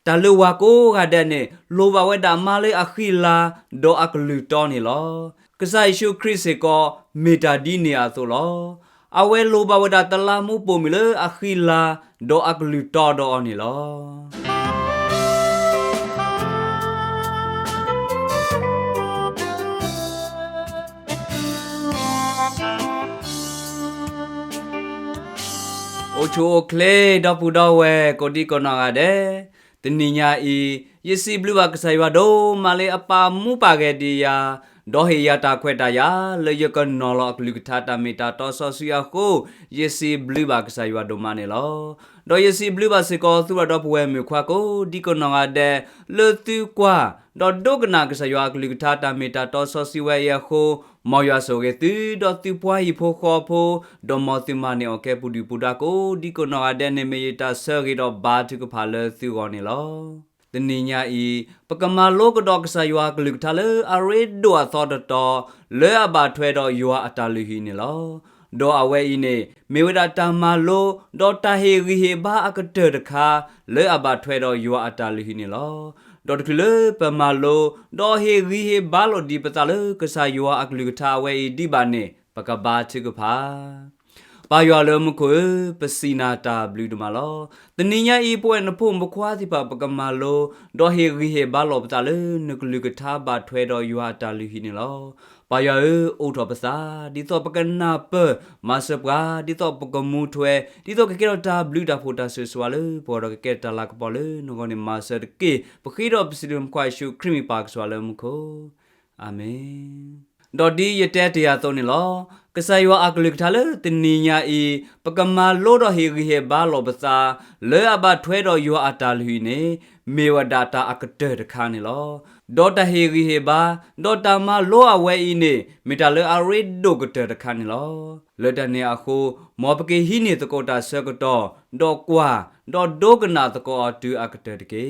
တၢ်လၢဝၤကိးဂၤဒဲးန့ၣ် လိၣ်ဘၣ်ဝဲဒၣ်မါလၢအဃံအလၤ ဒီးအကလုၢ်တီန့ၣ်လီၤ. ကစၢ်ယ့ၣ်ၡူးခရံာ်စ့ၢ်ကီး မ့ၢ်တၢ်ဒ်န့ၣ်အသိးလီၤ. အဝဲလိၣ်ဘၣ်ဝဲဒၣ်တလးမူးပိာ်မုၣ်လၢအဃံအလၤ ဒီးအကလုၢ်တီဒီးအီၤန့ၣ်လီၤ. အိၣ်ဆူၣ်အိၣ်ချ့ ဒီပုၢ်ဒီဝဲၢ်ကိးဒံကနီၢ်ဂၤဒဲး, တနံၤညါအံၤ ယစံးဘျုးဘၣ်ကစၢ်ယွၤဒိၣ်မးလၢအပာ်မူပာ်ဂဲၤဒံးယၤ, ဒီးဟ့ၣ်ယၤတၢ်ခွဲးတၢ်ယာ် လၢယကနီၤလီၤအကလုၢ်ကထါတၢ်မ့ၢ်တၢ်တီစီဆှံအဃိ, ယစံးဘျုးဘၣ်ကစၢ်ယွၤဒိၣ်မးန့ၣ်လီၤ. ဒီးယစံးဘျုးဘၣ်စ့ၢ်ကီး သုးရၢဒီပုၢ်ဝဲၢ်မုၣ်ခွါကိးဒံကနီၢ်ဂၤဒဲး, လၢသုကွၢ် ဒီးဒိကနၣ်ကစၢ်ယွၤအကလုၢ်ကထါတၢ်မ့ၢ်တၢ်တီစီဆှံဝဲအံၤအဃိ, မ်ယွၤဆိၣ်ဂ့ၤသု ဒီးသုပှၤဟံၣ်ဖိဃီဖိ, ဒီးမ်သုမၤန့ၢ်အီၣ်ကဲပူၤဒုၣ်ပူၤဒါကိးဒံကနီၢ်ဂၤဒဲးန့ၣ် မ့ၢ်ယတၢ်ဆၢဂ့ၤဒီးဘါထုကဖၣ်လၢသုဂီၢ်န့ၣ်လီၤ. တနံၤညါအံၤ ပကမၤလိကဒီးကစၢ်ယွၤအကလုၢ်ကထါလၢအရ့ဒိၣ်အသီတတီၤ လၢအဘၣ်ထွဲဒီးယွၤအတၢ်လုၢ်ဟံၣ်န့ၣ်လီၤ. ဒီးအဝဲအံၤန့ၣ် မ့ၢ်ဝဲဒၣ်တၢ်မၤလိ ဒီးတၢ်ဟ့ၣ်ဂံၢ်ဟ့ၣ်ဘါအကတၢၢ်တခါ လၢအဘၣ်ထွဲဒီးယွၤအတၢ်လုၢ်ဟံၣ်န့ၣ်လီၤ. ဒီးတချုးလၢပမၤလိ ဒီးဟ့ၣ်ဂံၢ်ဟ့ၣ်ဘါလိာ်ဒံးပသးလၢကစၢ်ယွၤအကလုၢ်ကထါအဝဲအံၤဒံးဘၣ်န့ၣ် ပကဘါထုကဖၣ် ပၢ်ယွၤလၢမူခိၣ်ဧၢ, ပစံးနၤတၢ်ဘျုးဒိၣ်မးလီၤ. တနံၤညါအံၤ ပဝဲနဖိမုၣ်ဖိခွါသ့ၣ်တဖၣ် ပကမၤလိ ဒီးဟ့ၣ်ဂံၢ်ဟ့ၣ်ဘါလိာ်ပသးလၢနကလုၢ်ကထါဘၣ်ထွဲဒီးယွၤအတၢ်လုၢ်ဟံၣ်န့ၣ်လီၤ. ပၢ်ယွၤဧၢ, အိးထီၣ်ပသး ဒ်သိးပကနၢ်ပၢၢ်မၤစၢၤပှၤ, ဒ်သိးပကမူထွဲ, ဒ်သိးကကဲထီၣ်တၢ်ဘျုးတၢ်ဖှိၣ်တၢ်ဆိၣ်ဂ့ၤဆိၣ်ဝါလၢပဂီၢ်ဒီးကကဲထီၣ်တၢ်လၤကပီၤလၢနဂီၢ်န့ၣ် မၤစၢၤတက့ၢ်. ပဃ့ဒီးပစံးလၢနဖိခွါယ့ၣ်ၡူးခရံာ်မံၤပၢ်ကစၢ်လၢမူခိၣ်, အၤမ့ၣ်. ဒီးဒ်ယတဲတ့ၢ်အသိးန့ၣ်လီၤ. ကစၢ်ယွၤအကလုၢ်ကထါလၢတနံၤညါအံၤ ပကမၤလိဒီးဟ့ၣ်ဂံၢ်ဟ့ၣ်ဘါလိာ်ပသး လၢအဘၣ်ထွဲဒီးယွၤအတၢ်လုၢ်ဟံၣ်န့ၣ် မ့ၢ်ဝဲဒၣ်တၢ်အကတၢၢ်တခါန့ၣ်လီၤ. ဒီးတၢ်ဟ့ၣ်ဂံၢ်ဟ့ၣ်ဘါ ဒီးတၢ်မၤလိအဝဲအံၤန့ၣ် မ့ၢ်တၢ်လၢအရ့ဒိၣ်ကတၢၢ်တခါန့ၣ်လီၤ. လၢတၢ်န့ၣ်အဃိ မ်ပကဟံးန့ၢ်သကိးတၢ်ဆၢကတီၢ်, ဒီးကွၢ်, ဒီးဒိကနၣ်သကိးအီၤတုၤအကတၢၢ်တက့ၢ်.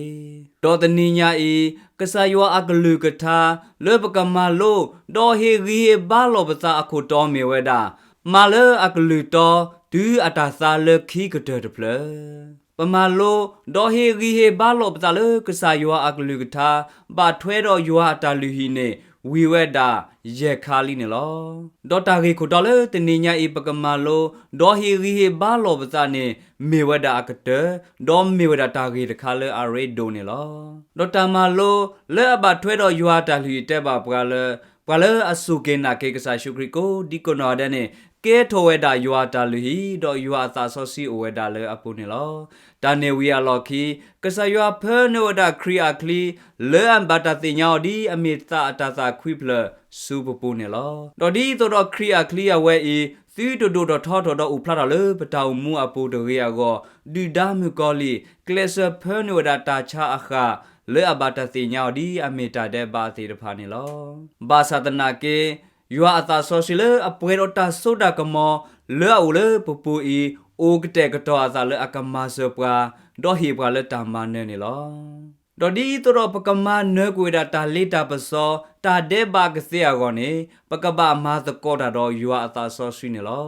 ဒီးတနံၤညါအံၤ ကစၢ်ယွၤအကလုၢ်ကထါ လၢပကမၤလိ ဒီးဟ့ၣ်ဂံၢ်ဟ့ၣ်ဘါလိာ်ပသးအခိၣ်တီမ့ၢ်ဝဲဒၣ်, မၤလၢအကလုၢ်တီ တုၤအတၢ်သါလၢခံကတၢၢ်တဖျၢၣ်. ပမၤလိ ဒီးဟ့ၣ်ဂံၢ်ဟ့ၣ်ဘါလိာ်ပသးလၢကစၢ်ယွၤအကလုၢ်ကထါ ဘၣ်ထွဲဒီးယွၤအတၢ်လုၢ်ဟံၣ်န့ၣ် ဝံၤဝဲဒၣ်ယဲၢ်ခါလံန့ၣ်လီၤ. ဒီးတၢ်ဂ့ၢ်ခိၣ်တီလၢတနံၤညါအံၤ ပကမၤလိ ဒီးဟ့ၣ်ဂံၢ်ဟ့ၣ်ဘါလိာ်ပသးန့ၣ် မ့ၢ်ဝဲဒၣ်အကတၢၢ်, ဒီးမ့ၢ်ဝဲဒၣ်တၢ်ဂ့ၢ်တခါလၢအရ့ဒိၣ်န့ၣ်လီၤ. ဒီးတၢ်မၤလိ လၢအဘၣ်ထွဲဒီးယွၤအတၢ်လုၢ်ဟံၣ်တဲဘၣ်ပှၤလၢ ပှၤလၢအစူၢ်က့ၤနာ်က့ၤကစၢ်ယ့ၣ်ၡူးခရံာ်ကိးဒံကိးနီၢ်ဂၤဒဲးန့ၣ် ကဲထီၣ်ဝဲဒၣ်ယွၤအတၢ်လုၢ်ဟံၣ် ဒီးယွၤအသးစီဆှံအိၣ်ဝဲဒၣ်လၢအပူၤန့ၣ်လီၤ. တၢ်န့ၣ်ဝံၤအလီၢ်ခံ ကစၢ်ယွၤဖၢနုာ်ဝဲဒၣ်ခရံာ်အချံ လၢအဘၣ်တၢ်သ့ၣ်ညါအီၤဒ်အမ့ၢ်သးအတၢ်သးခွံဖျၢၣ်ဆူပပူၤန့ၣ်လီၤ. ဒီးဒ်သိးဒီးခရံာ်အချံအဝဲအံၤ သုတဒိၣ်ထီၣ်ထီထီၣ်ဒီးအိၣ်ဖျါထီၣ်လၢပတၢ်အိၣ်မူအပူၤတဂ့ၤအဂီၢ်, ဒုၣ်ဒါမုၣ်ကီၤလံၢ် ကျဲးစၢးဖၢနုာ်ဝဲဒၣ်တၢ်ဆါအဃၢ် လၢအဘၣ်တၢ်သ့ၣ်ညါအီၤဒ်အမ့ၢ်တၢ်ဒဲးဘးသ့ၣ်တဖၣ်န့ၣ်လီၤ. ဘၣ်ဆၣ်သနာ်က့ ယွၤအသးစီဆှံလၢအပှဲၤဒီးတၢ်စိတၢ်ကမီၤ လၢအအိၣ်လၢပပူၤအံၤ အိၣ်ကတဲာ်ကတီၤအသးလၢအကမၤစၢၤပှၤ ဒီးဟ့ၣ်ပှၤလၢတၢ်မၤနၢၤန့ၣ်လီၤ. ဒီးဒ်သိးဒီးပကမၤနၢၤကွံာ်ဝဲဒၣ်တၢ်လ့တၢ်ပစီ တၢ်ဒဲးဘးကသ့အဂီၢ်န့ၣ် ပကဘၣ်မၤသကိးတၢ်ဒီးယွၤအသးစီဆှံန့ၣ်လီ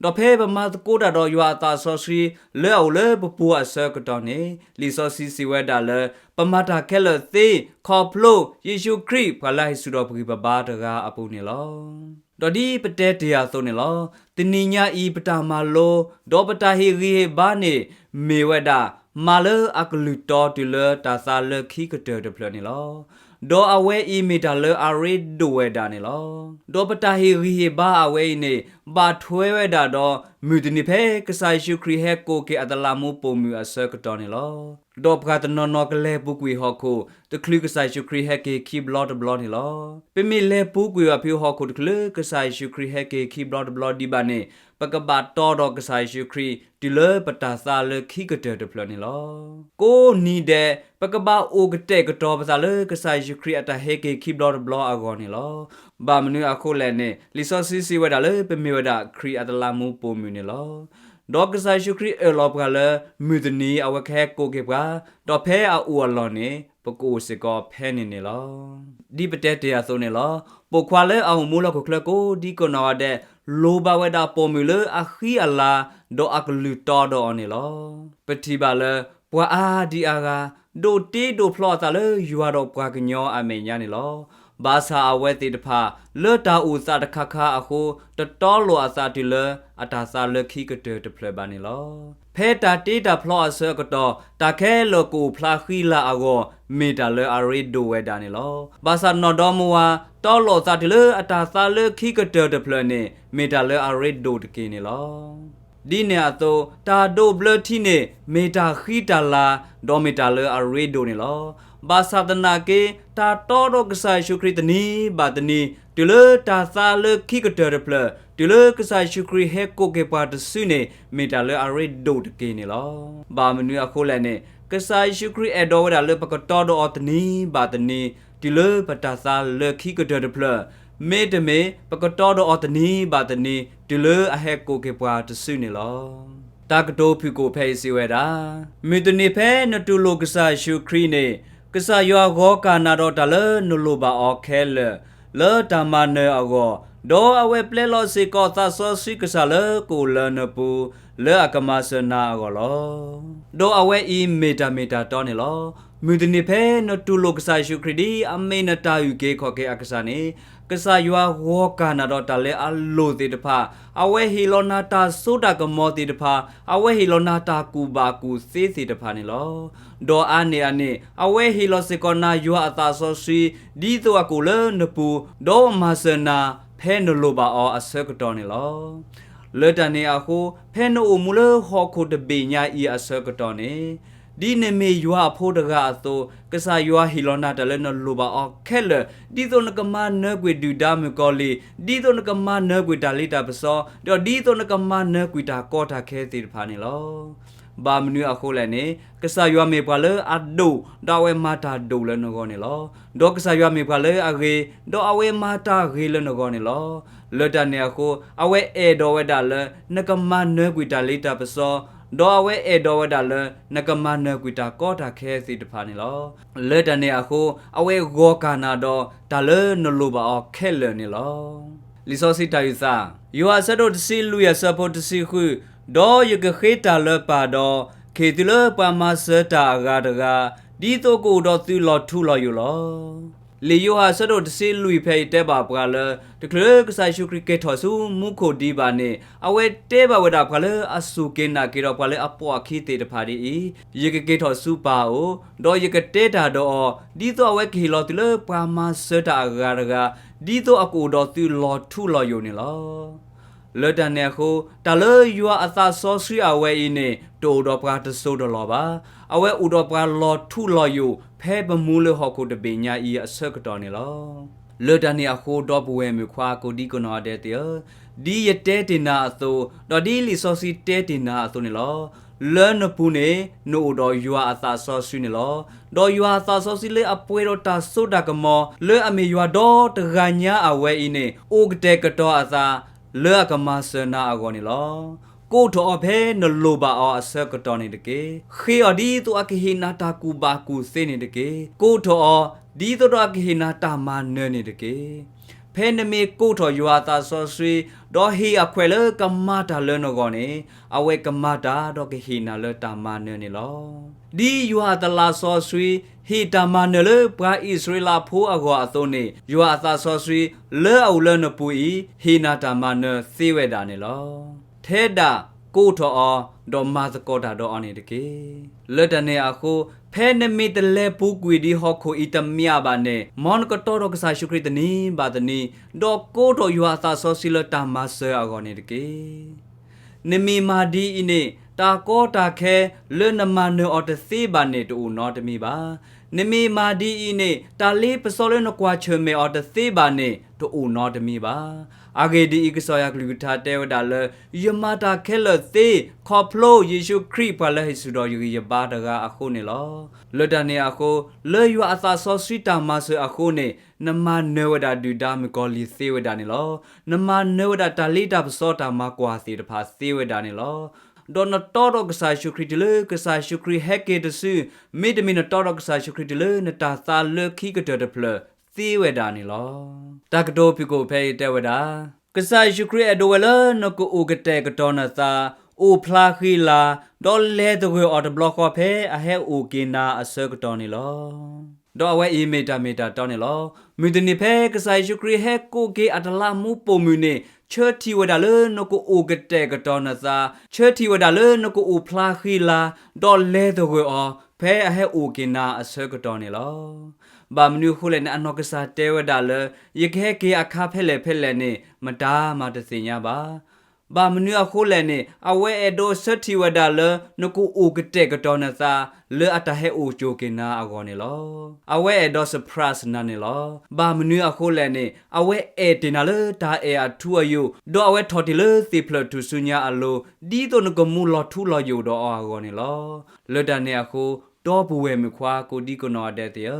ၤ. ဒီးဖဲပမၤသကိးတၢ်ဒီးယွၤအသးစီဆှံ လၢအအိၣ်လၢပပူၤအဆၢကတီၢ်န့ၣ် လံာ်စီဆှံစံးဝဲဒၣ်လၢ ပမၤတၢ်ခဲလၢာ်သ့ ခီဖျိယ့ၣ်ၡူးခရံာ် ပှၤလၢအဟံးဆူၣ်ထီၣ်ပဂံၢ်ပဘါတဂၤအပူၤန့ၣ်လီၤ. ဒီးဒ်ပတဲတ့ၢ်အသိးန့ၣ်လီၤ. တနံၤညါအံၤ ပတၢ်မၤလိ ဒီးပတၢ်ဟ့ၣ်ဂံၢ်ဟ့ၣ်ဘါန့ၣ် မ့ၢ်ဝဲဒၣ် မၤလၢအကလုၢ်တီတုၤလၢတၢ်သါလၢခံကတၢၢ်တဖျၢၣ်န့ၣ်လီၤ. ဒီးအဝဲအံၤမ့ၢ်တၢ်လၢအရ့ဒိၣ်ဝဲဒၣ်န့ၣ်လီၤ. ဒီးပတၢ်ဟ့ၣ်ဂံၢ်ဟ့ၣ်ဘါအဝဲအံၤန့ၣ် ဘၣ်ထွဲဝဲဒၣ်ဒီး မုၢ်တနံၤဖဲကစၢ်ယ့ၣ်ၡူးခရံာ်ဟဲကိးက့ၤအတလးမူးပိာ်မုၣ်အဆၢကတီၢ်န့ၣ်လီၤ. ဒီးပှၤတနီၤနီၤကလဲၤပူၤကွံာ်ဟီၣ်ခိၣ် တချုးကစၢ်ယ့ၣ်ၡူးခရံာ်ဟဲက့ၤခံဘျီတဘျီန့ၣ်လီၤ. ပမ့ၢ်လဲၤပူၤကွံာ်ဘၣ်ဖဲဟီၣ်ခိၣ်တချုးလၢကစၢ်ယ့ၣ်ၡူးခရံာ်ဟဲက့ၤခံဘျီတဘျီဒံးဘၣ်န့ၣ် ပကဘၣ်တီဒီးကစၢ်ယ့ၣ်ၡူးခရံာ် တုၤလၢပတၢ်သါလၢခံကတၢၢ်တဖျၢၣ်န့ၣ်လီၤ. ကိးနံၤဒဲး ပကဘၣ်အိၣ်ကတဲာ်ကတီၤပသးလၢကစၢ်ယ့ၣ်ၡူးခရံာ်အတၢ်ဟဲက့ၤခံဘျီတဘျီအဂီၢ်န့ၣ်လီၤ. ဘၣ်မနုၤအဃိလဲၣ်န့ၣ် လံာ်စီဆှံစံးဝဲဒၣ်လၢပမ့ၢ်ဝဲဒၣ်ခရံာ်အတလးမူးပိာ်မုၣ်န့ၣ်လီၤ. ဒီးကစၢ်ယ့ၣ်ၡူးခရံာ်အၢၣ်လီၤပှၤလၢ မုၢ်တနံၤအဝဲကဟဲကိးက့ၤပှၤ, ဒီးဖဲအအိၣ်အလီၢ်န့ၣ် ပကအိၣ်စ့ၢ်ကီးဖဲန့ၣ်န့ၣ်လီၤ. ဒ်ပတဲတ့ၢ်အသိးန့ၣ်လီၤ. ပိာ်ခွါလၢအအိၣ်မူလၢဟီၣ်ခိၣ်ချၢကိးဒံကိးနီၢ်ဂၤဒဲး လိၣ်ဘၣ်ဝဲဒၣ်ပိာ်မုၣ်လၢအဃံအလၤ ဒီးအကလုၢ်တီဒီးအီၤန့ၣ်လီၤ. ပထံၣ်ဘၣ်လၢ ပှၤအါဒံအါဂၤ ဒိးတ့ဒိးဖျီအသးလၢယွၤဒီးပှၤကညီအမဲာ်ညါန့ၣ်လီၤ. ဘၣ်ဆၣ်အဝဲသ့ၣ်တဖၣ် လၢတၢ်အိၣ်သးတခါခါအဃိ တတီလိာ်အသးတုၤလၢအတၢ်သးလၢခံကတၢၢ်တဖျၢၣ်ဘၣ်န့ၣ်လီၤ. ဖဲတၢ်တ့တၢ်ဖျီအဆၢကတီၢ် တၢ်ခဲလၢာ်ကအိၣ်ဖျါဃံလၤအဂီၢ် မ့ၢ်တၢ်လၢအရ့ဒိၣ်ဝဲဒၣ်န့ၣ်လီၤ. ဘၣ်ဆၣ်နီၢ်ဒီမါဝၤ တီလိာ်အသးတုၤလၢအတၢ်သးလၢခံကတၢၢ်တဖျၢၣ်န့ၣ် မ့ၢ်တၢ်လၢအရ့ဒိၣ်တက့ၢ်န့ၣ်လီၤ. ဒ်န့ၣ်အသိး တၢ်ဒိးဘျၢထံန့ၣ် မ့ၢ်တၢ်ဃံတၢ်လၤ ဒီးမ့ၢ်တၢ်လၢအရ့ဒိၣ်န့ၣ်လီၤ. ဘၣ်ဆၣ်သနာ်က့ တၢ်တီဒီးကစၢ်ယ့ၣ်ၡူးခရံာ်တနံၤဘၣ်တနံၤ တုၤလၢတၢ်သးလၢခံကတၢၢ်တဖျၢၣ် တုၤလၢကစၢ်ယ့ၣ်ၡူးခရံာ်ဟဲကိးက့ၤပှၤတစုန့ၣ် မ့ၢ်တၢ်လၢအရ့ဒိၣ်တက့ၢ်န့ၣ်လီၤ. ဘၣ်မနုၤအဃိလဲၣ်န့ၣ် ကစၢ်ယ့ၣ်ၡူးခရံာ်အဲၣ်ဒိးဝဲဒၣ်လၢပကတီဒီးအီၤတနံၤဘၣ်တနံၤ တုၤလၢပတၢ်သးလၢခံကတၢၢ်တဖျၢၣ် မ့တမ့ၢ် ပကတီဒီးအီၤတနံၤဘၣ်တနံၤ တုၤလၢအဟဲကိးက့ၤပှၤတစုန့ၣ်လီၤ. တၢ်ကတိၤဖုၣ်ကိာ်ဖဲအံၤစံးဝဲဒၣ်, မုၢ်တနံၤဖဲနတူၢ်လိာ်ကစၢ်ယ့ၣ်ၡူးခရံာ်န့ၣ် ကစၢ်ယွၤဂီၤကၢ်နၤဒီးတၢ်လၢနလိၣ်ဘၣ်အီၤခဲလၢာ် လၢတၢ်မၤနၢၤအဂီၢ်, ဒီးအဝဲပျဲလီၤစ့ၢ်ကီးသးစီဆှံကစၢ်လၢကအိၣ်လၢနပူၤ လၢအကမၤစၢၤနၤအဂီၢ်လီၤ. ဒီးအဝဲအံၤမ့ၢ်တၢ်မ့ၢ်တၢ်တီန့ၣ်လီၤ. မုၢ်တနံၤဖဲနတူၢ်လိာ်ကစၢ်ယ့ၣ်ၡူးခရံာ်ဒ်အမ့ၢ်နတၢ်အုၣ်က့ၤခီၣ်က့ၤအကစၢ်န့ၣ် ကစၢ်ယွၤဂီၤကၢ်နၤဒီးတၢ်လၢအလိၣ်သ့ၣ်တဖၣ်, အဝဲဟ့ၣ်လီၤနၤတၢ်စိတၢ်ကမီၤသ့ၣ်တဖၣ်, အဝဲဟ့ၣ်လီၤနၤတၢ်ကူၣ်ဘၣ်ကူၣ်သ့သ့ၣ်တဖၣ်န့ၣ်လီၤ. ဒီးအါန့ၢ်အန့ၣ် အဝဲဟ့ၣ်လီၤစ့ၢ်ကီးနၤယွၤအသးစီဆှံ ဒ်သိးအကအိၣ်လၢနပူၤ, ဒီးမၤစၢၤနၤ ဖဲနလိၣ်ဘၣ်အီၤအဆၢကတီၢ်န့ၣ်လီၤ. လၢတၢ်န့ၣ်အဃိ ဖဲနအိၣ်မူလၢဟီၣ်ခိၣ်တဘ့ၣ်ညါအံၤအဆၢကတီၢ်န့ၣ် ဒ်နမ့ၢ်ယွၤအဖိတဂၤအသိး ကစၢ်ယွၤဟ့ၣ်လီၤနၤတၢ်လၢနလိၣ်ဘၣ်အီၤခဲလၢာ်, ဒ်သိးနကမၤနၢၤကွံာ်ဒုၣ်ဒါမုၣ်ကီၤလံၢ်, ဒ်သိးနကမၤနၢၤကွံာ်တၢ်လ့တၢ်ပစီ, ဒီးဒ်သိးနကမၤနၢၤကွံာ်တၢ်ကီတၢ်ခဲသ့ၣ်တဖၣ်န့ၣ်လီၤ. ဘၣ်မနုၤအဃိလဲၣ်န့ၣ် ကစၢ်ယွၤမ့ၢ်ပှၤလၢအဒိၣ်, ဒီးအဝဲမၤတၢ်ဒိၣ်လၢနဂီၢ်န့ၣ်လီၤ. ဒီးကစၢ်ယွၤမ့ၢ်ပှၤလၢအဂ့ၤ, ဒီးအဝဲမၤတၢ်ဂ့ၤလၢနဂီၢ်န့ၣ်လီၤ. လၢတၢ်န့ၣ်အဃိ အဝဲအဲၣ်ဒိးဝဲဒၣ်လၢ နကမၤနၢၤကွံာ်တၢ်လ့တၢ်ပစီ, ဒီးအဝဲအဲၣ်ဒိးဝဲဒၣ်လၢ နကမၤနၢၤကွံာ်တၢ်ကီတၢ်ခဲသ့ၣ်တဖၣ်န့ၣ်လီၤ. လၢတၢ်န့ၣ်အဃိ အဝဲဂီၤကၢ်နၤဒီးတၢ်လၢနလိၣ်ဘၣ်အီၤခဲလၢာ်န့ၣ်လီၤ. လံာ်စီဆှံတၢ်အုၣ်သး, ယိၤဟၣ်အဆၢဒိၣ်တဆံလွံၢ်အဆၢဖိတဆံဃု, ဒီးယကဃ့တၢ်လၢပၢ်ဒီး, ခ့ၣ်သုလၢပှၤမၤစၢၤတၢ်အဂၤတဂၤ, ဒ်သိးကအိၣ်ဒီးသုလီၤထူလီၤယိာ်လီၤ. လံာ်ယိၤဟၣ်အဆၢဒိၣ်တဆံလွံၢ်ဖဲအံၤတဲဘၣ်ပှၤလၢ တချုးလၢကစၢ်ယ့ၣ်ၡူးခရံာ်က့ၤထီၣ်ဆူမူခိၣ်ဒံးဘၣ်န့ၣ် အဝဲတဲဘၣ်ဝဲဒၣ်ပှၤလၢအစူၢ်က့ၤနာ်က့ၤဒီးပှၤလၢအပိာ်အခံသ့ၣ်တဖၣ်ဒ်အံၤ, ယကက့ၤထီၣ်ဆူပၢ်အအိၣ်, ဒီးယကတဲတၢ်ဒီးအီၤ, ဒ်သိးအဝဲကဟ့ၣ်လီၤသုလၢပှၤမၤစၢၤတၢ်အဂၤတဂၤ, ဒ်သိးအကအိၣ်ဒီးသုလီၤထူလီၤယိာ်န့ၣ်လီၤ. လၢတၢ်န့ၣ်အဃိ တၢ်လၢယွၤအသးစီဆှံအဝဲအံၤန့ၣ် တအိၣ်ဒီးပှၤတစိၤတလီၢ်ဘၣ်. အဝဲအိၣ်ဒီးပှၤလီၤထူလီၤယိာ် ဖဲပမူလၢဟီၣ်ခိၣ်တဘ့ၣ်ညါအံၤအဆၢကတီၢ်န့ၣ်လီၤ. လၢတၢ်န့ၣ်အဃိ ဒီပုၢ်ဝဲၢ်မုၣ်ခွါကိးဒံကနီၢ်ဒဲးသ့ၣ်ဧၢ, ဒ်ယတဲတ့ၢ်နၤအသိး, ဒီးဒ်လံာ်စီဆှံတဲတ့ၢ်နၤအသိးန့ၣ်လီၤ. လၢနပူၤန့ၣ် နအိၣ်ဒီးယွၤအသးစီဆှံန့ၣ်လီၤ. ဒီးယွၤအသးစီဆှံလၢအပှဲၤဒီးတၢ်စိတၢ်ကမီၤ လၢအမ့ၢ်ယွၤဒီတဂၤညါအဝဲအံၤန့ၣ် အိၣ်ကတဲာ်ကတီၤအသး လၢအကမၤစၢၤနၤအဂီၢ်န့ၣ်လီၤ. ကိးထီၣ်အီၤဖဲနလိၣ်ဘၣ်အီၤအဆၢကတီၢ်န့ၣ်တက့ၢ်. ဃ့အီၤဒ်သိးအကဟ့ၣ်နၤတၢ်ကူၣ်ဘၣ်ကူၣ်သ့န့ၣ်တက့ၢ်. ကိးထီၣ်အီၤ ဒ်သိးဒီးအကဟ့ၣ်နၤတၢ်မၤနၢၤန့ၣ်တက့ၢ်. ဖဲနမ့ၢ်ကိးထီၣ်ယွၤအသးစီဆှံ ဒီးဟ့ၣ်အခွဲးလၢကမၤတၢ်လၢနဂီၢ်န့ၣ် အဝဲကမၤတၢ်ဒီးကဟ့ၣ်နၤလၢတၢ်မၤနၢၤန့ၣ်လီၤ. ဒ်ယွၤအသးစီဆှံ ဟ့ၣ်တၢ်မၤနၢၤလၢပှၤအံၣ်စရ့လးဖိအဂီၢ်အသိးန့ၣ် ယွၤအသးစီဆှံ လၢအအိၣ်လၢနပူၤအံၤ ဟ့ၣ်နၤတၢ်မၤနၢၤသ့ဝဲဒၣ်န့ၣ်လီၤ. ထဲဒၣ်ကိးထီၣ်အီၤ ဒီးမၤသကိးတၢ်ဒီးအီၤန့ၣ်တက့ၢ်. လၢတၢ်န့ၣ်အဃိ ဖဲနမ့ၢ်တလဲၤပူၤကွံာ်ဒံးဟီၣ်ခိၣ်အံၤတမံၤဘၣ်န့ၣ် မ်နကတီဒီးကစၢ်ယ့ၣ်ၡူးခရံာ်တနံၤဘၣ်တနံၤ, ဒီးကိးထီၣ်ယွၤအသးစီဆှံလၢတၢ်မၤစၢၤအဂီၢ်န့ၣ်တက့ၢ်. နမ့ၢ်မၤဒ်အံၤန့ၣ် တၢ်ကီတၢ်ခဲလၢနမၤနၢၤအီၤတသ့ဘၣ်န့ၣ် တအိၣ်နီတမံၤဘၣ်. နမ့ၢ်မၤဒ်အံၤန့ၣ် တၢ်လ့ပစီလၢနကွၢ်ဆၢၣ်မဲာ်အီၤတသ့ဘၣ်န့ၣ် တအိၣ်နီတမံၤဘၣ်. အဂ့ၢ်ဒ်အံၤ, ကစၢ်ယွၤကလုၢ်ကထါတဲဝဲဒၣ်လၢ ယမၤတၢ်ခဲလၢာ်သ့ ခီဖျိယ့ၣ်ၡူးခရံာ်ပှၤလၢဟ့ၣ်ဆူၣ်ထီၣ်ယဂံၢ်ယဘါတဂၤအဃိန့ၣ်လီၤ. လၢတၢ်န့ၣ်အဃိ လၢယွၤအသးစီဆှံတၢ်မၤစၢၤအဃိန့ၣ် နမၤနၢၤဝဲဒၣ်ဒုၣ်ဒါမုၣ်ကီၤလံၢ်သ့ဝဲဒၣ်န့ၣ်လီၤ. နမၤနၢၤဝဲဒၣ်တၢ်လ့တၢ်ပစီတၢ်မၤကွၢ်သ့ၣ်တဖၣ်သ့ဝဲဒၣ်န့ၣ်လီၤ. ဒီးနတီဒီးကစၢ်ယ့ၣ်ၡူးခရံာ်တုၤလၢကစၢ်ယ့ၣ်ၡူးခရံာ်ဟဲက့ၤတစု, မ့တမ့ၢ်နတီဒီးကစၢ်ယ့ၣ်ၡူးခရံာ်တုၤလၢနတၢ်သးလၢခံကတၢၢ်တဖျၢၣ်သ့ဝဲဒၣ်န့ၣ်လီၤ. တၢ်ကတိၤဖုၣ်ကိာ်ဖဲအံၤတဲဝဲဒၣ်, ကစၢ်ယ့ၣ်ၡူးခရံာ်အဲၣ်ဒိးဝဲလၢနကအိၣ်ကတဲာ်ကတီၤနသး, အိၣ်ဖျါဃံလၤ, ဒီးလဲၤသဂၢၢ်အီၤတဘျီဃီဖဲအဟဲအိၣ်က့ၤနၤအဆၢကတီၢ်န့ၣ်လီၤ. ဒီးအဝဲအံၤမ့ၢ်တၢ်မ့ၢ်တၢ်တီန့ၣ်လီၤ. မုၢ်တနံၤဖဲကစၢ်ယ့ၣ်ၡူးခရံာ်ဟဲကိးက့ၤအတလးမူးပိာ်မုၣ်န့ၣ် ဆၢထံၣ်ဝဲဒၣ်လၢနကအိၣ်ကတဲာ်ကတီၤနသး, ဆၢထံၣ်ဝဲဒၣ်လၢနကအိၣ်ဖျါဃံလၤ, ဒီးလဲၤသဂၢၢ်အီၤ ဖဲအဟဲအိၣ်က့ၤနၤအဆၢကတီၢ်န့ၣ်လီၤ. ဘၣ်မနုၤအဃိလဲၣ်န့ၣ် အနီၢ်ကစၢ်တဲဝဲဒၣ်လၢ ယကဟဲက့ၤအခါဖဲလဲၣ်ဖဲလဲၣ်န့ၣ် မတၤမၤတသ့ၣ်ညါဘၣ်. ဘၣ်မနုၤအဃိလဲၣ်န့ၣ် အဝဲအဲၣ်ဒိးဆၢထံၣ်ဝဲဒၣ်လၢ နကအိၣ်ကတဲာ်ကတီၤနသး လၢအတၢ်ဟဲအိၣ်ကၠိၣ်က့ၤနၤအဂီၢ်န့ၣ်လီၤ. အဝဲအဲၣ်ဒိး surprise နၤန့ၣ်လီၤ. ဘၣ်မနုၤအဃိလဲၣ်န့ၣ် အဝဲအဲၣ်တ့ၢ်နၤလၢတၢ်အဲၣ်အထူအယိာ်, ဒီးအဝဲထီၣ်တ့ၢ်လၢသ့ၣ်ဖျၢၣ်ထူၣ်စုညါအလိၤ, ဒ်သိးနကမူလီၤထူလီၤယိာ်ဒီးအီၤအဂီၢ်န့ၣ်လီၤ. လၢတၢ်န့ၣ်အဃိ ဒီပုၢ်ဝဲၢ်မုၣ်ခွါ ကိးဒံကနီၢ်အဒဲသ့ၣ်ဧ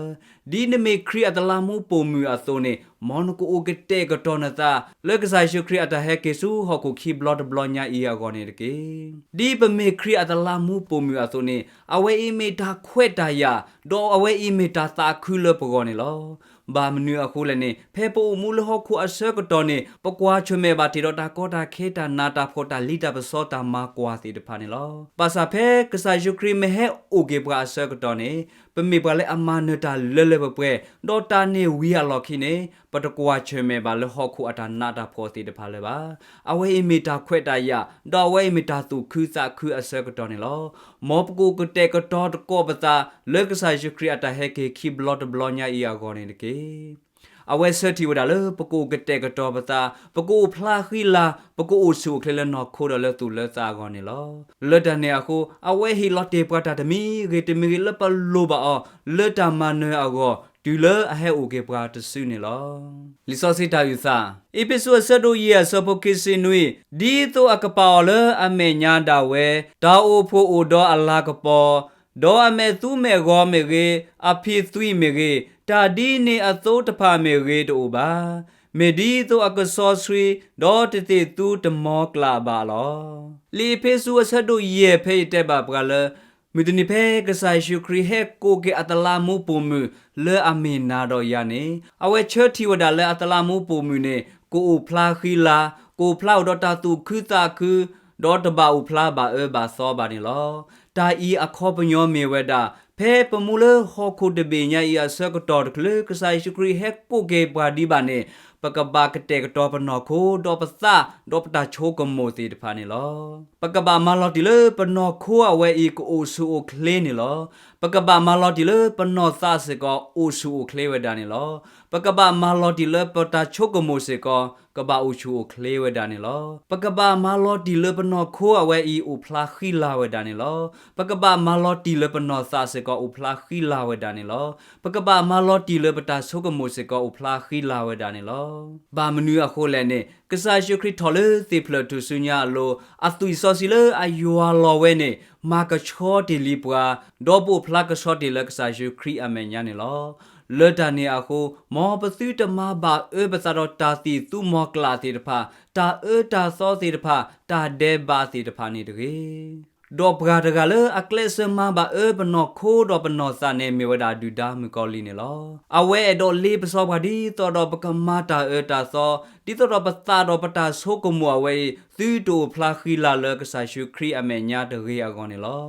ၢ, ဒ်နမ့ၢ်ခရံာ်အတလးမူးပိာ်မုၣ်အသိးန့ၣ် မ်နကအိၣ်ကတဲာ်ကတီၤနသး လၢကစၢ်ယ့ၣ်ၡူးခရံာ်အတၢ်ဟဲက့ၤဆူဟီၣ်ခိၣ်ခံဘျီတဘျီညါအံၤအဂီၢ်န့ၣ်တက့ၢ်. ဒ်ပမ့ၢ်ခရံာ်အတလးမူးပိာ်မုၣ်အသိးန့ၣ် အဝဲအံၤမ့ၢ်တၢ်ခွဲးတၢ်ယာ်, ဒီးအဝဲအံၤမ့ၢ်တၢ်သးခုလၢပဂီၢ်န့ၣ်လီၤ. ဘၣ်မနုၤအဃိလဲၣ်န့ၣ် ဖဲပအိၣ်မူလၢဟီၣ်ခိၣ်အဆၢကတီၢ်န့ၣ် ပကွၢ်ဆၢၣ်မဲာ်ဘၣ်တ့ၢ်ဒီးတၢ်ကီတၢ်ခဲ တၢ်နးတၢ်ဖှီၣ် တၢ်လံၣ်တၢ်ပစီ တၢ်မၤကွၢ်သ့ၣ်တဖၣ်န့ၣ်လီၤ. ဘၣ်ဆၣ်ဖဲကစၢ်ယ့ၣ်ၡူးခရံာ်မ့ၢ်ဟဲအိၣ်က့ၤပှၤအဆၢကတီၢ်န့ၣ် ပမ့ၢ်ပှၤလၢအမၤနၢၤတၢ်လၢလၢပှဲၤပှဲၤ, ဒီးတၢ်န့ၣ်ဝံၤအလီၢ်ခံန့ၣ် ပတကွၢ်ဆၢၣ်မဲာ်ဘၣ်လၢဟီၣ်ခိၣ်အတၢ်နးတၢ်ဖှီၣ်သ့ၣ်တဖၣ်လၢၤဘၣ်. အဝဲအံၤမ့ၢ်တၢ်ခွဲးတၢ်ယာ်, ဒီးအဝဲအံၤမ့ၢ်တၢ်သူၣ်ခုသးခုအဆၢကတီၢ်န့ၣ်လီၤ. မ်ပကအိၣ်ကတဲာ်ကတီၤသကိးပသး လၢကစၢ်ယ့ၣ်ၡူးခရံာ်အတၢ်ဟဲက့ၤခံဘျီတဘျီညါအံၤအဂီၢ်န့ၣ်တက့ၢ်. အဝဲဆၢထံၣ်ဝဲဒၣ်လၢပကအိၣ်ကတဲာ်ကတီၤပသး, ပကအိၣ်ဖျါဃံလၤ, ပကအိၣ်ဆူၣ်အိၣ်ချ့လၢနီၢ်ခိဒီးလၢသူၣ်လၢသးအဂီၢ်န့ၣ်လီၤ. လၢတၢ်န့ၣ်အဃိ အဝဲဟ့ၣ်လီၤတ့ၢ်ပှၤတၢ်တမံၤဂ့ၤတမံၤဂ့ၤလၢပလိၣ်ဘၣ်အီၤ လၢတၢ်မၤနၢၤအဂီၢ် တုၤလၢအဟဲအိၣ်က့ၤပှၤတစုန့ၣ်လီၤ. လံာ်စီဆှံတၢ်အုၣ်သး, အ့းဖ့းစူးအဆၢဒိၣ်ယဲၢ်အဆၢဖိခံဆံနွံ, ဒ်သိးအကပာ်အီၤလၢအမဲာ်ညါဒၣ်ဝဲ, တၢ်အိၣ်ဖှိၣ်အိၣ်ဒီးအလၤကပီၤ, ဒီးအမဲာ်သူမဲာ်ဂီၤမ့ၢ်ဂ့ၤ, အဖံးသွံးမ့ၢ်ဂ့ၤ, တၢ်ဒ်န့ၣ်အသိးတဖၣ်မ့ၢ်ဂ့ၤတအိၣ်ဘၣ်. မ့ၢ်ဒ်သိးအကစီဆှံ, ဒီးတသ့ၣ်သူတမီကျၢ်ဘၣ်လီၤ. လံာ်အ့းဖ့းစူးအဆၢဒိၣ်ယဲၢ်ဖဲအံၤတဲဘၣ်ပှၤလၢ မုၢ်တနံၤဖဲကစၢ်ယ့ၣ်ၡူးခရံာ်ဟဲကိးက့ၤအတလးမူးပိာ်မုၣ်လၢအမ့ၢ်နၤဒီးယၤန့ၣ် အဝဲဆၢထံၣ်ဝဲဒၣ်လၢအတလးမူးပိာ်မုၣ်န့ၣ် ကအိၣ်ဖျါဃံလၤ, ကအိၣ်ဖျါအိၣ်ဒီးတၢ်သူၣ်ခုသးခု, ဒီးတဘၣ်အိၣ်ဖျါဘၣ်အၢဘၣ်သီဘၣ်န့ၣ်လီၤ. တၢ်အံၤအခီပညီမ့ၢ်ဝဲဒၣ် ဖဲပမူလၢဟီၣ်ခိၣ်တဘ့ၣ်ညါအံၤအဆၢကတီၢ်တချုးလၢကစၢ်ယ့ၣ်ၡူးခရံာ်ဟဲကိးက့ၤပှၤဒံးဘၣ်န့ၣ် ပကဘၣ်ကတဲာ်ကတီၤပနီၢ်ခိ ဒီးပသး ဒီးပတၢ်ဆိကမိၣ်သ့ၣ်တဖၣ်န့ၣ်လီၤ. ပကဘၣ်မၤလီၤတံၢ်လၢပနီၢ်ခိအဝဲအံၤကအိၣ်ဆူၣ်အိၣ်ချ့န့ၣ်လီၤ. ပကဘၣ်မၤလီၤတံၢ်လၢပနီၢ်သးစ့ၢ်ကီးအိၣ်ဆူၣ်အိၣ်ချ့ဝဲဒၣ်န့ၣ်လီၤ. ပကဘၣ်မၤလီၤတံၢ်လၢပတၢ်ဆိကမိၣ်စ့ၢ်ကီး ကဘၣ်အိၣ်ဆူၣ်အိၣ်ချ့ဝဲဒၣ်န့ၣ်လီၤ. ပကဘၣ်မၤလီၤတံၢ်လၢပနီၢ်ခိအဝဲအံၤအိၣ်ဖျါဃံလၤဝဲဒၣ်န့ၣ်လီၤ. ပကဘၣ်မၤလီၤတံၢ်လၢပနီၢ်သးစ့ၢ်ကီးအိၣ်ဖျါဃံလၤဝဲဒၣ်န့ၣ်လီၤ. ပကဘၣ်မၤလီၤတံၢ်လၢပတၢ်ဆိကမိၣ်စ့ၢ်ကီးအိၣ်ဖျါဃံလၤဝဲဒၣ်န့ၣ်လီၤ. ဘၣ်မနုၤအဃိလဲၣ်န့ၣ် ကစၢ်ယ့ၣ်ၡူးခရံာ်ထီၣ်လၢသ့ၣ်ဖျၢၣ်ထူၣ်စုညါအလိၤ အသွံၣ်စီဆှံလၢအယွၤလီၤဝဲန့ၣ် မၤကဆှီတ့ၢ်လံပှၤ, ဒီးပအိၣ်ဖျါကဆှီတ့ၢ်လၢကစၢ်ယ့ၣ်ၡူးခရံာ်အမဲာ်ညါန့ၣ်လီၤ. လၢတၢ်န့ၣ်အဃိ မ်ပသုတမၤဘၣ်အၢပသးဒီးတၢ်သံၣ်သူမီၤကျၢ်သ့ၣ်တဖၣ်, တၢ်အၢတၢ်သီသ့ၣ်တဖၣ်, တၢ်ဒဲးဘးသ့ၣ်တဖၣ်န့ၣ်တဂ့ၤ. ဒီးပှၤတဂၤလၢအကျဲးစၢးမၤဘၣ်အၢပနီၢ်ခိဒီးပနီၢ်သးန့ၣ် မ့ၢ်ဝဲဒၣ်ဒုၣ်ဒါမုၣ်ကီၤလံၢ်န့ၣ်လီၤ. အဝဲအဲၣ်ဒိးလ့ပစီပှၤဒ်သိးဒီးပကမၤတၢ်အၢတၢ်သီ, ဒ်သိးဒီးပသးဒီးပတၢ်ဆိကမိၣ်အဝဲအံၤ သုတအိၣ်ဖျါဃံလၤလၢကစၢ်ယ့ၣ်ၡူးခရံာ်အမဲာ်ညါတဂ့ၤအဂီၢ်န့ၣ်လီၤ.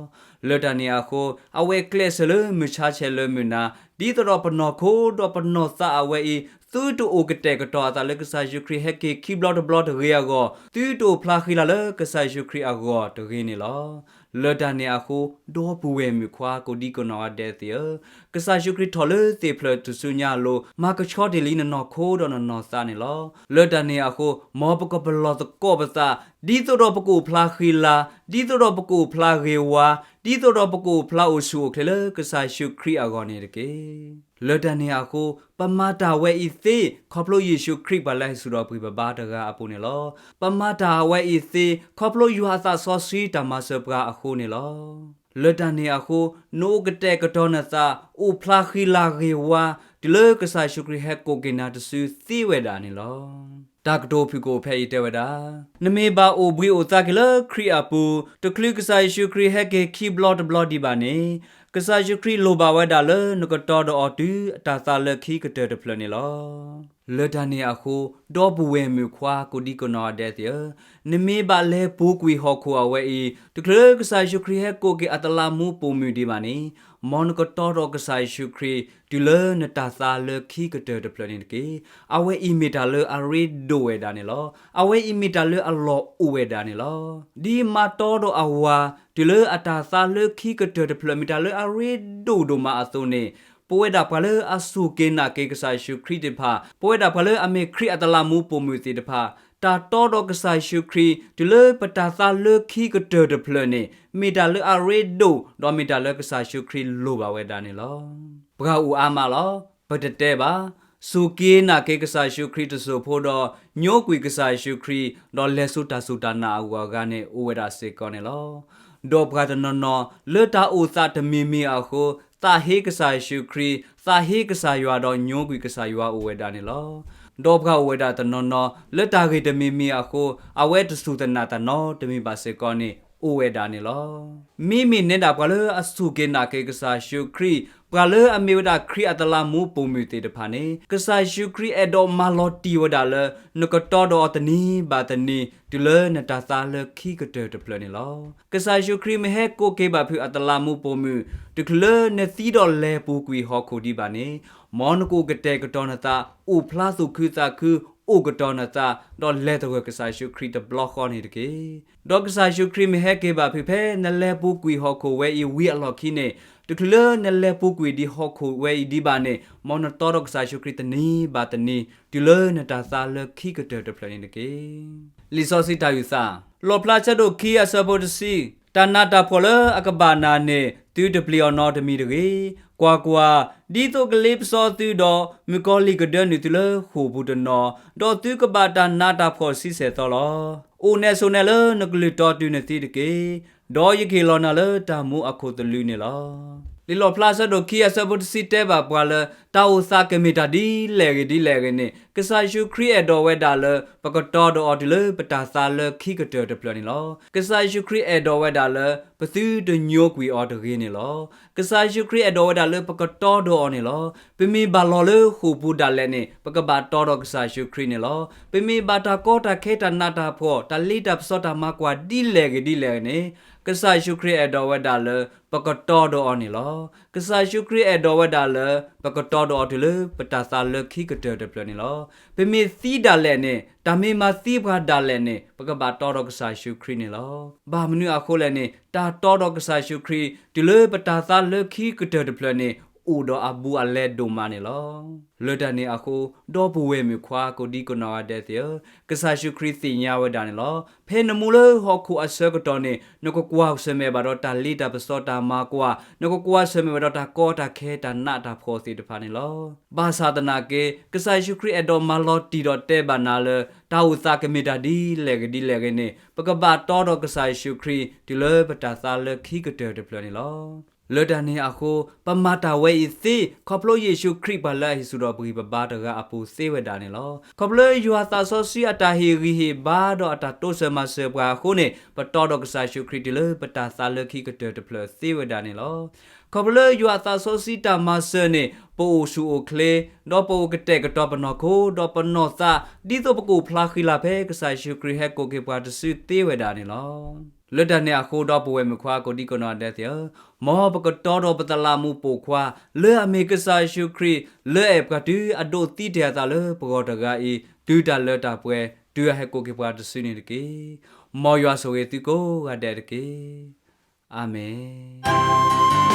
လၢတၢ်န့ၣ်အဃိ အဝဲကျဲးစၢးလၢမုၢ်ဆါဆဲးလၢမုၢ်နၤ ဒ်သိးဒီးပနီၢ်ခိဒီးပနီၢ်သးအဝဲအံၤ သုတအိၣ်ကတဲာ်ကတီၤအသးလၢကစၢ်ယ့ၣ်ၡူးခရံာ်ဟဲက့ၤခံဘျီတဘျီတဂ့ၤအဂီၢ်, သုတအိၣ်ဖျါဃံလၤလၢကစၢ်ယ့ၣ်ၡူးခရံာ်အဂီၢ်တဂ့ၤန့ၣ်လီၤ. လၢတၢ်န့ၣ်အဃိ ဒီပုၢ်ဝဲၢ်မုၣ်ခွါ ကိးဒံကနီၢ်ဂၤဒဲးသ့ၣ်ဧၢ, ကစၢ်ယ့ၣ်ၡူးခရံာ်ထီၣ်လၢသ့ၣ်ဖျၢၣ်ထူၣ်စုညါအလိၤ မၤကဆှီတ့ၢ်လံနနီၢ်ခိဒီးနနီၢ်သးန့ၣ်လီၤ. လၢတၢ်န့ၣ်အဃိ မ်ပကပလီၢ်သကိးပသး ဒ်သိးဒီးပကအိၣ်ဖျါဃံလၤ, ဒ်သိးဒီးပကအိၣ်ဖျါဂ့ၤဝါ, ဒ်သိးဒီးပကအိၣ်ဖျါအိၣ်ဆူၣ်အိၣ်ချ့လၢကစၢ်ယ့ၣ်ၡူးခရံာ်အဂီၢ်န့ၣ်တက့ၢ်. လၢတၢ်န့ၣ်အဃိ ပမၤတၢ်ဝဲအံၤသ့ ခီဖျိယ့ၣ်ၡူးခရံာ်ပှၤလၢဟဲဆူၣ်ဒီးပှၤပဘါတဂၤအပူၤန့ၣ်လီၤ. ပမၤတၢ်ဝဲအံၤသ့ ခီဖျိယွၤအသးစီဆှံတၢ်မၤစၢၤပှၤအဃိန့ၣ်လီၤ. လၢတၢ်န့ၣ်အဃိ နအိၣ်ကတဲာ်ကတီၤနသး အိၣ်ဖျါဃံလၤဂ့ၤဝါ တုၤလၢကစၢ်ယ့ၣ်ၡူးခရံာ်ဟဲကိးက့ၤနၤတစုသ့ဝဲဒၣ်န့ၣ်လီၤ. တၢ်ကတိၤဖုၣ်ကိာ်ဖဲအံၤတဲဝဲဒၣ်, နမ့ၢ်ဘၣ်အိၣ်ဘှံးအိၣ်သါက့ၤလၢခရံာ်အပူၤ တချုးကစၢ်ယ့ၣ်ၡူးခရံာ်ဟဲက့ၤခံဘျီတဘျီဒံးဘၣ်န့ၣ်, ကစၢ်ယ့ၣ်ၡူးခရံာ်လိၣ်ဘၣ်ဝဲဒၣ်လၢနကတီၤဒီးအီၤတုၤအတၢ်သးလၢခံကတၢၢ်တဖျၢၣ်န့ၣ်လီၤ. လၢတၢ်န့ၣ်အဃိ, ဒီပုၢ်ဝဲၢ်မုၣ်ခွါကိးဒံကနီၢ်ဂၤဒဲးသ့ၣ်ဧၢ, နမ့ၢ်ဘၣ်လဲၤပူၤကွံာ်ဟီၣ်ခိၣ်အဝဲအံၤ, တချုးလၢကစၢ်ယ့ၣ်ၡူးခရံာ်ဟဲကိးက့ၤအတလးမူးပိာ်မုၣ်ဒံးဘၣ်န့ၣ်, မ်နကတီဒီးကစၢ်ယ့ၣ်ၡူးခရံာ် တုၤလၢနတၢ်သါလၢခံကတၢၢ်တဖျၢၣ်န့ၣ်တက့ၢ်. အဝဲအံၤမ့ၢ်တၢ်လၢအရ့ဒိၣ်ဝဲဒၣ်န့ၣ်လီၤ. အဝဲအံၤမ့ၢ်တၢ်လၢအလီၢ်အိၣ်ဝဲဒၣ်န့ၣ်လီၤ. ဒ်မၤတီဒီးအဝၤ တုၤလၢအတၢ်သါလၢခံကတၢၢ်တဖျၢၣ်မ့ၢ်တၢ်လၢအရ့ဒိၣ်ဒိၣ်မးအသိးန့ၣ်, ပဝဲဒၣ်ပှၤလၢအစူၢ်က့ၤနာ်က့ၤကစၢ်ယ့ၣ်ၡူးခရံာ်သ့ၣ်တဖၣ်, ပဝဲဒၣ်ပှၤလၢအမ့ၢ်ခရံာ်အတလးမူးပိာ်မုၣ်သ့ၣ်တဖၣ်, တၢ်တီဒီးကစၢ်ယ့ၣ်ၡူးခရံာ် တုၤလၢပတၢ်သါလၢခံကတၢၢ်တဖျၢၣ်န့ၣ် မ့ၢ်တၢ်လၢအရ့ဒိၣ် ဒီးမ့ၢ်တၢ်လၢကစၢ်ယ့ၣ်ၡူးခရံာ်လိၣ်ဘၣ်ဝဲဒၣ်န့ၣ်လီၤ. ပှၤအိၣ်အါမးလီၤ. ပတတဲဘၣ်. စူၢ်က့ၤနာ်က့ၤကစၢ်ယ့ၣ်ၡူးခရံာ်တစိၢ်ဖိဒီး ညိကွံာ်ကစၢ်ယ့ၣ်ၡူးခရံာ်, ဒီးလဲၤဆူတၢ်စူၢ်တၢ်နာ်အဂီၢ်အဂၤန့ၣ် အိၣ်ဝဲဒၣ်စ့ၢ်ကီးန့ၣ်လီၤ. ဒီးပှၤတနီၤနီၤ လၢတၢ်အိၣ်သးတမံၤမံၤအဃိ, သးဟ့ကစၢ်ယ့ၣ်ၡူးခရံာ်, သးဟ့ကစၢ်ယွၤဒီး ညိကွံာ်ကစၢ်ယွၤအိၣ်ဝဲဒၣ်န့ၣ်လီၤ. ဒီးပှၤအိၣ်ဝဲဒၣ်တနီၤနီၤ လၢတၢ်ဂ့ၢ်တမံၤမံၤအဃိ, အဝဲတစူၢ်တနာ်တၢ်နီတမံၤဘၣ်စ့ၢ်ကီးန့ၣ် အိၣ်ဝဲဒၣ်န့ၣ်လီၤ. မ့မ့ၢ်နဲဒၣ်ပှၤလၢအစူၢ်က့ၤနာ်က့ၤကစၢ်ယ့ၣ်ၡူးခရံာ်, ပှၤလၢအမ့ၢ်ဝဲဒၣ်ခရံာ်အတလးမူးပိာ်မုၣ်သ့ၣ်တဖၣ်န့ၣ်, ကစၢ်ယ့ၣ်ၡူးခရံာ်အဲၣ်ဒိးမၤလီၤတံၢ်ဝဲဒၣ်လၢ နကတီဒီးအီၤတနံၤဘၣ်တနံၤ တုၤလၢနတၢ်သါလၢခံကတၢၢ်တဖျၢၣ်န့ၣ်လီၤ. ကစၢ်ယ့ၣ်ၡူးခရံာ်မ့ၢ်ဟဲကိးက့ၤဘၣ်ဖုးအတလးမူးပိာ်မုၣ်, တချုးလၢနသံဒီးလဲၤပူၤကွံာ်ဟီၣ်ခိၣ်ဒံးဘၣ်န့ၣ်, မ်နကအိၣ်ကတဲာ်ကတီၤနသး, အိၣ်ဖျါသူၣ်ခုသးခု, အိၣ်ကတီၤနသး, ဒီးလဲၤသဂၢၢ်ကစၢ်ယ့ၣ်ၡူးခရံာ်တဘျီဃီန့ၣ်တက့ၢ်. ဒီးကစၢ်ယ့ၣ်ၡူးခရံာ်မ့ၢ်ဟဲက့ၤဘၣ်ဖုးဖဲနလဲၤပူၤကွံာ်ဟီၣ်ခိၣ်ဝဲအံၤဝံၤအလီၢ်ခံန့ၣ်, တချုးလၢနလဲၤပူၤကွံာ်ဒံးဟီၣ်ခိၣ်ဝဲအံၤဒံးဘၣ်န့ၣ်, မ်နတီဒီးကစၢ်ယ့ၣ်ၡူးခရံာ်တနံၤဘၣ်တနံၤ တုၤလၢနတၢ်သါလၢခံကတၢၢ်တဖျၢၣ်န့ၣ်တက့ၢ်. လံာ်စီဆှံတၢ်အုၣ်သး, လီၣ်ဖျါဆၢဒိၣ်ခံအဆၢဖိတဆံ, တၢ်နးတၢ်ဖှီၣ်လၢအကဘၣ်နၤန့ၣ် သုတပျံၤအီၤနီတမံၤတဂ့ၤ. ကွၢ်ကွၢ်, ဒ်သိးကလ့ပစီသုဒီး မုၣ်ကီၤလံၢ်ကဒၢနုာ်သုလၢဃိာ်ပူၤတနီၤ, ဒီးသုကဘၣ်တၢ်နးတၢ်ဖှီၣ်ဆံဆဲၣ်သီလီၤ. အိၣ်နဲၣ်ဆိးနဲၣ်လၢနကလုၢ်တီတုၤနသံတက့ၢ်. ဒီးယကဟ့ၣ်လီၤနၤလၢတၢ်မူအခိၣ်သလုးန့ၣ်လီၤ. လံာ်လီၣ်ဖျါဆၢဒိၣ်ခံအဆၢဖိတဆံတဲဘၣ်ပှၤလၢ တၢ်အိၣ်သးကမ့ၢ်တၢ်ဒ်လဲၣ်ဂ့ၤဒ်လဲၣ်ဂ့ၤန့ၣ်, ကစၢ်ယ့ၣ်ၡူးခရံာ်အဲၣ်ဒိးဝဲဒၣ်လၢ ပကတီဒီးအီၤတုၤလၢပတၢ်သါလၢခံကတၢၢ်တဖျၢၣ်န့ၣ်လီၤ. ကစၢ်ယ့ၣ်ၡူးခရံာ်အဲၣ်ဒိးဝဲဒၣ်လၢ ပသုတညိကွံာ်အီၤတဂ့ၤန့ၣ်လီၤ. ကစၢ်ယ့ၣ်ၡူးခရံာ်အဲၣ်ဒိးဝဲဒၣ်လၢပကတီဒီးအီၤန့ၣ်လီၤ. ပမ့ၢ်ဘၣ်လီၤလၢဃိာ်ပူၤဒၣ်လဲာ်န့ၣ် ပကဘၣ်တီဒီးကစၢ်ယ့ၣ်ၡူးခရံာ်န့ၣ်လီၤ. ပမ့ၢ်ဘၣ်တၢ်ကီတၢ်ခဲတၢ်နးတၢ်ဖှီၣ် တၢ်လ့တၢ်ပစီတၢ်မၤကွၢ်ဒ်လဲၣ်ဂ့ၤဒ်လဲၣ်ဂ့ၤန့ၣ်, ကစၢ်ယ့ၣ်ၡူးခရံာ်အဲၣ်ဒိးဝဲဒၣ်လၢ ပကတီဒီးအီၤန့ၣ်လီၤ. ကစၢ်ယ့ၣ်ၡူးခရံာ်အဲၣ်ဒိးဝဲဒၣ်လၢ ပကတီဒီးအီၤတုၤလၢပတၢ်သါလၢခံကတၢၢ်တဖျၢၣ်န့ၣ်လီၤ. ပမ့ၢ်သံဒၣ်လဲာ်န့ၣ်, တၢ်မ့ၢ်မၤသံပှၤဒၣ်လဲာ်န့ၣ်, ပကဘၣ်တီဒီးကစၢ်ယ့ၣ်ၡူးခရံာ်န့ၣ်လီၤ. ဘၣ်မနုၤအဃိလဲၣ်န့ၣ်, တၢ်တီဒီးကစၢ်ယ့ၣ်ၡူးခရံာ် တုၤလၢပတၢ်သါလၢခံကတၢၢ်တဖျၢၣ်န့ၣ် အိၣ်ဒီးအဘူးအလဲဒိၣ်မးန့ၣ်လီၤ. လၢတၢ်န့ၣ်အဃိ, ဒီပုၢ်ဝဲၢ်မုၣ်ခွါကိးဒံကနီၢ်ဂၤဒဲးသ့ၣ်ဧၢ, ကစၢ်ယ့ၣ်ၡူးခရံာ်သ့ၣ်ညါဝဲဒၣ်န့ၣ်လီၤ. ဖဲနမူလၢဟီၣ်ခိၣ်အဆၢကတီၢ်န့ၣ် နကကွၢ်ဆၢၣ်မဲာ်ဘၣ်ဒီးတၢ်လ့တၢ်ပစီတၢ်မၤကွၢ်, နကကွၢ်ဆၢၣ်မဲာ်ဘၣ်ဒီးတၢ်ကီတၢ်ခဲတၢ်နးတၢ်ဖှီၣ်သ့ၣ်တဖၣ်န့ၣ်လီၤ. ဘၣ်ဆၣ်သနာ်က့ ကစၢ်ယ့ၣ်ၡူးခရံာ်အဲၣ်ဒိးမၤလီၤတံၢ်ဒီးတဲဘၣ်နၤလၢ တၢ်အိၣ်သးကမ့ၢ်တၢ်ဒ်လဲၣ်ဂ့ၤဒ်လဲၣ်ဂ့ၤန့ၣ် ပကဘၣ်တီဒီးကစၢ်ယ့ၣ်ၡူးခရံာ် တုၤလၢပတၢ်သါလၢခံကတၢၢ်တဖျၢၣ်န့ၣ်လီၤ. လၢတၢ်န့ၣ်အဃိ, ပမၤတၢ်ဝဲအံၤသ့ ခီဖျိယ့ၣ်ၡူးခရံာ်ပှၤလၢအဟံးဆူၣ်ဒီးပဂံၢ်ပဘါတဂၤအပူၤသ့ဝဲဒၣ်န့ၣ်လီၤ. ခီဖျိယွၤသးစီဆှံအတၢ်ဟ့ၣ်ဂံၢ်ဟ့ၣ်ဘါဒီးအတၢ်တိစၢၤမၤစၢၤပှၤအဃိန့ၣ် ပတီဒီးကစၢ်ယ့ၣ်ၡူးခရံာ်တုၤလၢပတၢ်သါလၢခံကတၢၢ်တဖျၢၣ်သ့ဝဲဒၣ်န့ၣ်လီၤ. ခီဖျိယွၤအသးစီဆှံတၢ်မၤစၢၤန့ၣ် ပအိၣ်ဆူၣ်အိၣ်ချ့, ဒီးပအိၣ်ကတဲာ်ကတီၤပနီၢ်ခိ, ဒီးပနီၢ်သး, ဒ်သိးပကအိၣ်ဖျါဃံလၤဖဲကစၢ်ယ့ၣ်ၡူးခရံာ်ဟဲကိးက့ၤပှၤတစုသ့ဝဲဒၣ်န့ၣ်လီၤ. လၢတၢ်န့ၣ်အဃိဒီပုၢ်ဝဲၢ်မုၣ်ခွါကိးဒံကနီၢ်ဂၤဒဲးသ့ၣ်ဧၢ, မ်ပကတီဒီးပတလးမူးပိာ်ခွါ, လၢအမ့ၢ်ကစၢ်ယ့ၣ်ၡူးခရံာ်, လၢအဲၣ်ပှၤတုၤအဒိးသံတ့ၢ်အသးလၢပဂီၢ်တဂၤအံၤ, တုၤတၢ်လၢတၢ်ပှဲၤ, တုၤအဟဲကိးက့ၤပှၤတစုန့ၣ်တက့ၢ်. မ်ယွၤဆိၣ်ဂ့ၤသုကိးဂၤဒဲးတက့ၢ်. အၤမ့ၣ်.